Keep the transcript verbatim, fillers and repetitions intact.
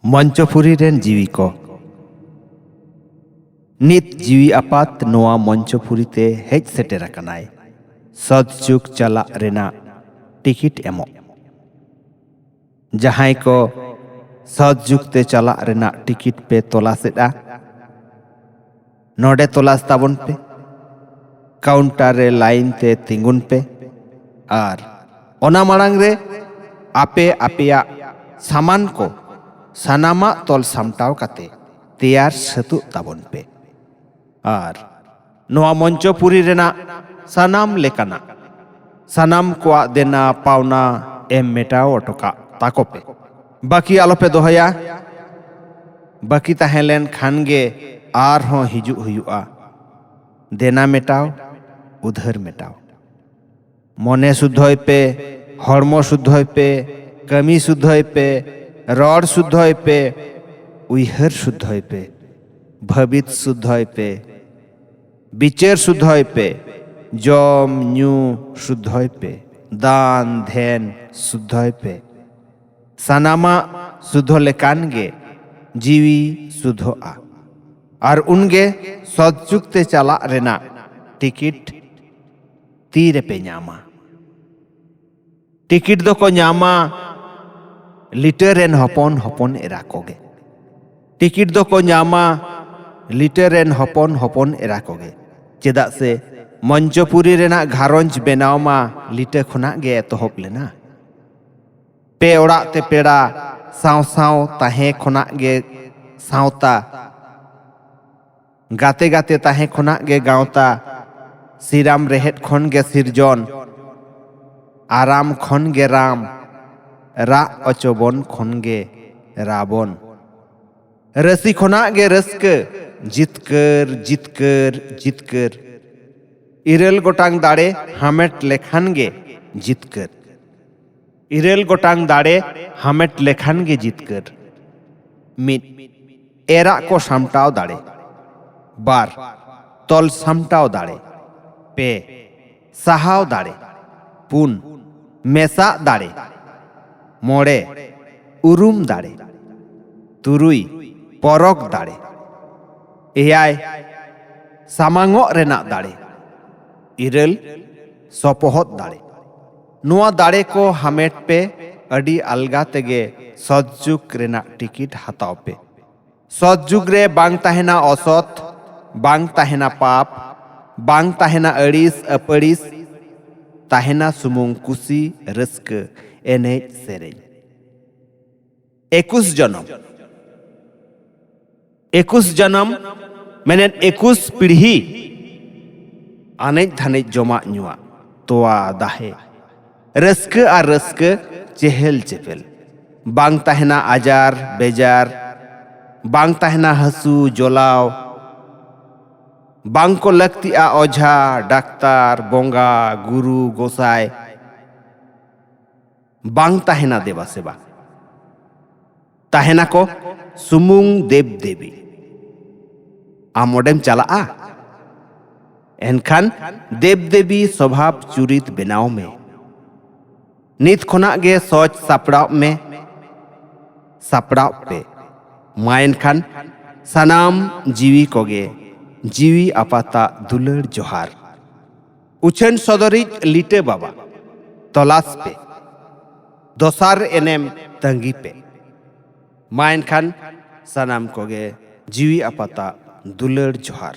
ᱢᱚᱧᱪᱚᱯᱩᱨᱤ ᱨᱮᱱ ᱡᱤᱣᱤ ᱠᱚ᱾ ᱱᱤᱛ ᱡᱤᱣᱤ ᱟᱯᱟᱛ ᱱᱚᱣᱟ ᱢᱚᱧᱪᱚᱯᱩᱨᱤ ᱛᱮ ᱦᱮᱡ ᱥᱮᱴᱮᱨ ᱟᱠᱟᱱᱟᱭ ᱥᱚᱛᱡᱩᱜᱽ ᱪᱟᱞᱟᱜ ᱨᱮᱱᱟᱜ ᱴᱤᱠᱤᱴ ᱮᱢᱚᱜ᱾ ᱡᱟᱦᱟᱸᱭ ᱠᱚ ᱥᱚᱛᱡᱩᱜᱽ ᱛᱮ ᱪᱟᱞᱟᱜ ᱨᱮᱱᱟᱜ ᱴᱤᱠᱤᱴ ᱯᱮ ᱛᱚᱞᱟᱥᱮᱫᱼᱟ, ᱱᱚᱰᱮ ᱛᱚᱞᱟᱥ ᱛᱟᱵᱚᱱ ᱯᱮ᱾ ᱠᱟᱣᱩᱱᱴᱟᱨ ᱨᱮ ᱞᱟᱭᱤᱱ ᱛᱮ ᱛᱤᱸᱜᱩᱱ ᱯᱮ ᱟᱨ ᱚᱱᱟ ᱢᱟᱲᱟᱝ ᱨᱮ ᱟᱯᱮ ᱟᱯᱮᱭᱟᱜ ᱥᱟᱢᱟᱱ ᱠᱚ ᱥᱟᱱᱟᱢᱟᱜ ᱛᱚᱞ ᱥᱟᱢᱴᱟᱣ ᱠᱟᱛᱮ ᱛᱮᱭᱟᱨ ᱥᱟᱹᱛᱩᱜ ᱛᱟᱵᱚᱱ ᱯᱮ᱾ ᱟᱨ ᱱᱚᱣᱟ ᱢᱚᱧᱪᱚᱯᱩᱨᱤ ᱨᱮᱱᱟᱜ ᱥᱟᱱᱟᱢ ᱞᱮᱠᱟᱱᱟᱜ, ᱥᱟᱱᱟᱢ ᱠᱚᱣᱟᱜ ᱫᱮᱱᱟ ᱯᱟᱣᱱᱟ ᱮᱢ ᱢᱮᱴᱟᱣ ᱚᱴᱚ ᱠᱟᱜ ᱛᱟᱠᱚ ᱯᱮ᱾ ᱵᱟᱹᱠᱤ ᱟᱞᱚᱯᱮ ᱫᱚᱦᱚᱭᱟ᱾ ᱵᱟᱹᱠᱤ ᱛᱟᱦᱮᱸ ᱞᱮᱱ ᱠᱷᱟᱱ ᱜᱮ ᱟᱨᱦᱚᱸ ᱦᱤᱡᱩᱜ ᱦᱩᱭᱩᱜᱼᱟ᱾ ᱫᱮᱱᱟ ᱢᱮᱴᱟᱣ, ᱩᱫᱷᱟᱹᱨ ᱢᱮᱴᱟᱣ᱾ ᱢᱚᱱᱮ ᱥᱩᱫᱷᱚᱭ ᱯᱮ, ᱦᱚᱲᱢᱚ ᱥᱩᱫᱷᱚᱭ ᱯᱮ, ᱠᱟᱹᱢᱤ ᱥᱩᱫᱷᱚᱭ ᱯᱮ, ᱨᱚᱲ ᱥᱩᱫᱷᱚᱭ ᱯᱮ, ᱩᱭᱦᱟᱹᱨ ᱥᱩᱫᱷᱚᱭ ᱯᱮ, ᱵᱷᱟᱹᱵᱤᱛ ᱥᱩᱫᱷᱚᱭ ᱯᱮ, ᱵᱤᱪᱟᱹᱨ ᱥᱩᱫᱷᱚᱭ ᱯᱮ, ᱡᱚᱢ ᱧᱩ ᱥᱩᱫᱷᱚᱭ ᱯᱮ, ᱫᱟᱱ ᱫᱷᱮᱱ ᱥᱩᱫᱷᱚᱭ ᱯᱮ᱾ ᱥᱟᱱᱟᱢᱟᱜ ᱥᱩᱫᱷᱚ ᱞᱮᱠᱟᱱ ᱜᱮ ᱡᱤᱣᱤ ᱥᱩᱫᱷᱚᱜᱼᱟ᱾ ᱟᱨ ᱩᱱᱜᱮ ᱥᱚᱛᱡᱩᱜᱽ ᱛᱮ ᱪᱟᱞᱟᱜ ᱨᱮᱱᱟᱜ ᱴᱤᱠᱤᱴ ᱛᱤ ᱨᱮᱯᱮ ᱧᱟᱢᱟ᱾ ᱴᱤᱠᱤᱴ ᱫᱚᱠᱚ ᱧᱟᱢᱟ ᱞᱤᱴᱟᱹ ᱨᱮᱱ ᱦᱚᱯᱚᱱ ᱦᱚᱯᱚᱱ ᱮᱨᱟ ᱠᱚᱜᱮ᱾ ᱴᱤᱠᱤᱴ ᱫᱚᱠᱚ ᱧᱟᱢᱟ ᱞᱤᱴᱟᱹ ᱨᱮᱱ ᱦᱚᱯᱚᱱ ᱦᱚᱯᱚᱱ ᱮᱨᱟ ᱠᱚᱜᱮ᱾ ᱪᱮᱫᱟᱜ ᱥᱮ ᱢᱚᱧᱪᱚᱯᱩᱨᱤ ᱨᱮᱱᱟᱜ ᱜᱷᱟᱨᱚᱸᱡᱽ ᱵᱮᱱᱟᱣ ᱢᱟ ᱞᱤᱴᱟᱹ ᱠᱷᱚᱱᱟᱜ ᱜᱮ ᱮᱛᱚᱦᱚᱵ ᱞᱮᱱᱟ᱾ ᱯᱮ ᱚᱲᱟᱜ ᱛᱮ ᱯᱮᱲᱟ, ᱥᱟᱶ ᱥᱟᱶ ᱛᱟᱦᱮᱸ ᱠᱷᱚᱱᱟᱜ ᱜᱮ ᱥᱟᱶᱛᱟ, ᱜᱟᱛᱮ ᱜᱟᱛᱮ ᱛᱟᱦᱮᱸ ᱠᱷᱚᱱᱟᱜ ᱜᱮ ᱜᱟᱶᱛᱟ, ᱥᱤᱨᱟᱢ ᱨᱮᱦᱮᱫ ᱠᱷᱚᱱ ᱜᱮ ᱥᱤᱨᱡᱚᱱ, ᱟᱨᱟᱢ ᱠᱷᱚᱱ ᱜᱮ ᱨᱟᱢ, ᱨᱟᱜ ᱚᱪᱚᱵᱚᱱ ᱠᱷᱚᱱ ᱜᱮ ᱨᱟᱵᱚᱱ᱾ ᱨᱟᱹᱥᱤ ᱠᱷᱚᱱᱟᱜ ᱜᱮ ᱨᱟᱹᱥᱠᱟᱹ, ᱡᱤᱛᱠᱟᱹᱨ, ᱡᱤᱛᱠᱟᱹᱨ, ᱡᱤᱛᱠᱟᱹᱨ᱾ ᱤᱨᱟᱹᱞ ᱜᱚᱴᱟᱝ ᱫᱟᱲᱮ ᱦᱟᱢᱮᱴ ᱞᱮᱠᱷᱟᱱ ᱜᱮ ᱡᱤᱛᱠᱟᱹᱨ᱾ ᱤᱨᱟᱹᱞ ᱜᱚᱴᱟᱝ ᱫᱟᱲᱮ ᱦᱟᱢᱮᱴ ᱞᱮᱠᱷᱟᱱ ᱜᱮ ᱡᱤᱛᱠᱟᱹᱨ᱾ ᱢᱤᱫ, ᱮᱨᱟᱜ ᱠᱚ ᱥᱟᱢᱴᱟᱣ ᱫᱟᱲᱮ᱾ ᱵᱟᱨ, ᱛᱚᱞ ᱥᱟᱢᱴᱟᱣ ᱫᱟᱲᱮ᱾ ᱯᱮ, ᱥᱟᱦᱟᱣ ᱫᱟᱲᱮ᱾ ᱯᱩᱱ, ᱢᱮᱥᱟᱜ ᱫᱟᱲᱮ᱾ ᱢᱚᱬᱮ, ᱩᱨᱩᱢ ᱫᱟᱲᱮ᱾ ᱛᱩᱨᱩᱭ, ᱯᱚᱨᱚᱠ ᱫᱟᱲᱮ᱾ ᱮᱭᱟᱭ, ᱥᱟᱢᱟᱝᱚᱜ ᱨᱮᱱᱟᱜ ᱫᱟᱲᱮ᱾ ᱤᱨᱟᱹᱞ, ᱥᱚᱯᱚᱦᱚᱫ ᱫᱟᱲᱮ᱾ ᱱᱚᱣᱟ ᱫᱟᱲᱮ ᱠᱚ ᱦᱟᱢᱮᱴ ᱯᱮ, ᱟᱹᱰᱤ ᱟᱞᱜᱟ ᱛᱮᱜᱮ ᱥᱚᱛᱡᱩᱜᱽ ᱨᱮᱱᱟᱜ ᱴᱤᱠᱤᱴ ᱦᱟᱛᱟᱣ ᱯᱮ᱾ ᱥᱚᱛᱡᱩᱜᱽ ᱨᱮ ᱵᱟᱝ ᱛᱟᱦᱮᱱᱟ ᱚᱥᱚᱛ, ᱵᱟᱝ ᱛᱟᱦᱮᱱᱟ ᱯᱟᱯ, ᱵᱟᱝ ᱛᱟᱦᱮᱱᱟ ᱟᱹᱲᱤᱥ ᱟᱹᱯᱟᱹᱲᱤᱥ, ᱛᱟᱦᱮᱱᱟ ᱥᱩᱢᱩᱝ ᱠᱩᱥᱤ, ᱨᱟᱹᱥᱠᱟᱹ, ᱮᱱᱮᱡ ᱥᱮᱨᱮᱧ᱾ ᱮᱠᱩᱥ ᱡᱚᱱᱚᱢ᱾ ᱮᱠᱩᱥ ᱡᱚᱱᱚᱢ ᱢᱮᱱᱮᱫ ᱮᱠᱩᱥ ᱯᱤᱲᱦᱤ᱾ ᱟᱱᱮᱡ ᱫᱷᱟᱱᱮᱡ, ᱡᱚᱢᱟᱜ ᱧᱩᱣᱟᱜ, ᱛᱚᱣᱟ ᱫᱟᱦᱮ, ᱨᱟᱹᱥᱠᱟᱹ ᱟᱨ ᱨᱟᱹᱥᱠᱟᱹ, ᱪᱮᱦᱮᱞ ᱪᱮᱯᱮᱞ᱾ ᱵᱟᱝ ᱛᱟᱦᱮᱱᱟ ᱟᱡᱟᱨ ᱵᱮᱡᱟᱨ, ᱵᱟᱝ ᱛᱟᱦᱮᱱᱟ ᱦᱟᱹᱥᱩ ᱡᱚᱞᱟᱣ, ᱵᱟᱝ ᱠᱚ ᱞᱟᱹᱠᱛᱤᱜᱼᱟ ᱚᱡᱷᱟ, ᱰᱟᱠᱛᱟᱨ, ᱵᱚᱸᱜᱟ, ᱜᱩᱨᱩ, ᱜᱚᱸᱥᱟᱭ᱾ ᱵᱟᱝ ᱛᱟᱦᱮᱱᱟ ᱫᱮᱵᱟ ᱥᱮᱵᱟ᱾ ᱛᱟᱦᱮᱱᱟᱠᱚ ᱥᱩᱢᱩᱝ ᱫᱮᱵ ᱫᱮᱵᱤ᱾ ᱟᱢ ᱚᱸᱰᱮᱢ ᱪᱟᱞᱟᱜᱼᱟ? ᱮᱱᱠᱷᱟᱱ ᱫᱮᱵ ᱫᱮᱵᱤ ᱥᱚᱵᱷᱟᱵ ᱪᱩᱨᱤᱛ ᱵᱮᱱᱟᱣ ᱢᱮ᱾ ᱱᱤᱛ ᱠᱷᱚᱱᱟᱜ ᱜᱮ ᱥᱚᱪ ᱥᱟᱯᱲᱟᱣ ᱢᱮ, ᱥᱟᱯᱲᱟᱣ ᱯᱮ᱾ ᱢᱟ ᱮᱱᱠᱷᱟᱱ ᱥᱟᱱᱟᱢ ᱡᱤᱣᱤ ᱠᱚᱜᱮ ᱡᱤᱣᱤ ᱟᱯᱟᱛᱟᱜ ᱫᱩᱞᱟᱹᱲ ᱡᱚᱦᱟᱨ᱾ ᱩᱪᱷᱟᱹᱱ ᱥᱚᱫᱚᱨᱤᱡ ᱞᱤᱴᱟᱹ ᱵᱟᱵᱟ, ᱛᱚᱞᱟᱥ ᱯᱮ᱾ ᱫᱚᱥᱟᱨ ᱮᱱᱮᱢ ᱛᱟᱺᱜᱤ ᱯᱮ᱾ ᱢᱟ ᱮᱱᱠᱷᱟᱱ ᱥᱟᱱᱟᱢ ᱠᱚᱜᱮ ᱡᱤᱣᱤ ᱟᱯᱟᱛᱟᱜ ᱫᱩᱞᱟᱹᱲ ᱡᱚᱦᱟᱨ᱾